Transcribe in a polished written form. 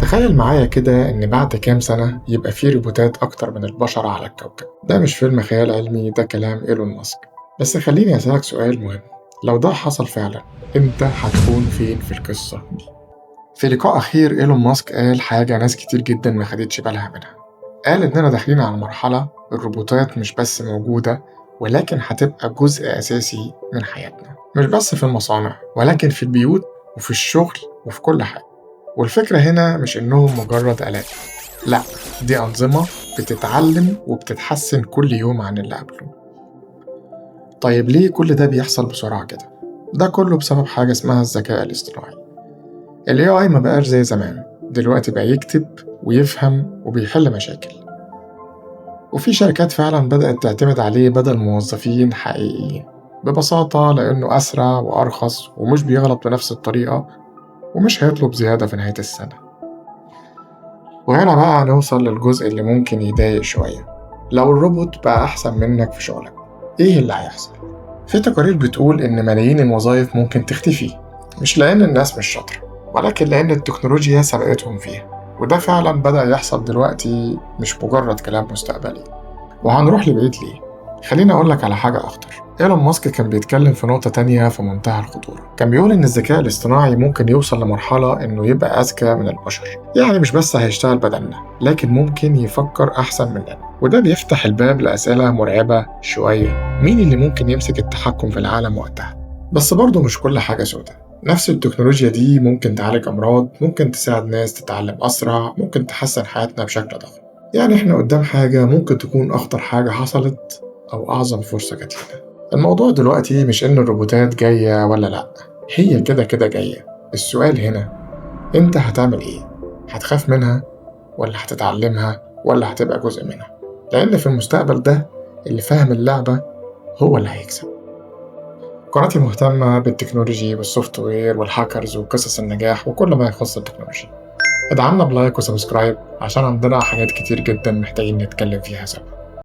تخيل معايا كده إن بعد كام سنة يبقى في روبوتات أكتر من البشر على الكوكب. ده مش فيلم خيال علمي، ده كلام إيلون ماسك. بس خليني أسألك سؤال مهم، لو ده حصل فعلا أنت هتكون فين في القصة دي؟ في لقاء أخير إيلون ماسك قال حاجة ناس كتير جدا ما خدتش بالها منها. قال إننا داخلين على مرحلة الروبوتات مش بس موجودة، ولكن هتبقى جزء أساسي من حياتنا، مش بس في المصانع ولكن في البيوت وفي الشغل وفي كل حاجة. والفكرة هنا مش إنهم مجرد آلات، لأ، دي أنظمة بتتعلم وبتتحسن كل يوم عن اللي قبله. طيب ليه كل ده بيحصل بسرعة كده؟ ده كله بسبب حاجة اسمها الذكاء الاصطناعي. ال AI ما بقاش زي زمان، دلوقتي بقى يكتب ويفهم وبيحل مشاكل، وفي شركات فعلا بدأت تعتمد عليه بدل موظفين حقيقيين، ببساطة لأنه أسرع وأرخص ومش بيغلط بنفس الطريقة ومش هيطلب زيادة في نهاية السنة. وهنا بقى نوصل للجزء اللي ممكن يضايق شوية. لو الروبوت بقى أحسن منك في شغلك، إيه اللي هيحصل؟ في تقارير بتقول إن ملايين الوظائف ممكن تختفي، مش لأن الناس مش شاطرة، ولكن لأن التكنولوجيا سبقتهم فيها. وده فعلا بدأ يحصل دلوقتي، مش مجرد كلام مستقبلي. وهنروح لبعيد ليه؟ خليني أقولك على حاجة أخطر. إيلون ماسك كان بيتكلم في نقطة تانية في منتهى الخطورة. كان بيقول إن الذكاء الاصطناعي ممكن يوصل لمرحلة إنه يبقى أذكى من البشر، يعني مش بس هيشتغل بدلنا، لكن ممكن يفكر أحسن مننا. وده بيفتح الباب لأسئلة مرعبة شوية، مين اللي ممكن يمسك التحكم في العالم وقتها؟ بس برضه مش كل حاجة سودة. نفس التكنولوجيا دي ممكن تعالج أمراض، ممكن تساعد ناس تتعلم أسرع، ممكن تحسن حياتنا بشكل ضخم. يعني إحنا قدام حاجة ممكن تكون أخطر حاجة حصلت أو أعظم فرصة جات لنا. الموضوع دلوقتي مش إن الروبوتات جاية ولا لأ، هي كده كده جاية. السؤال هنا، أنت هتعمل إيه؟ هتخاف منها ولا هتتعلمها ولا هتبقى جزء منها؟ لأن في المستقبل ده اللي فاهم اللعبة هو اللي هيكسب. قناتي مهتمة بال technology وال software وال hackers وقصص النجاح وكل ما يخص التكنولوجي. ادعمنا ب like و subscribe عشان عندنا حاجات كتير جدا محتاجين نتكلم فيها سوا.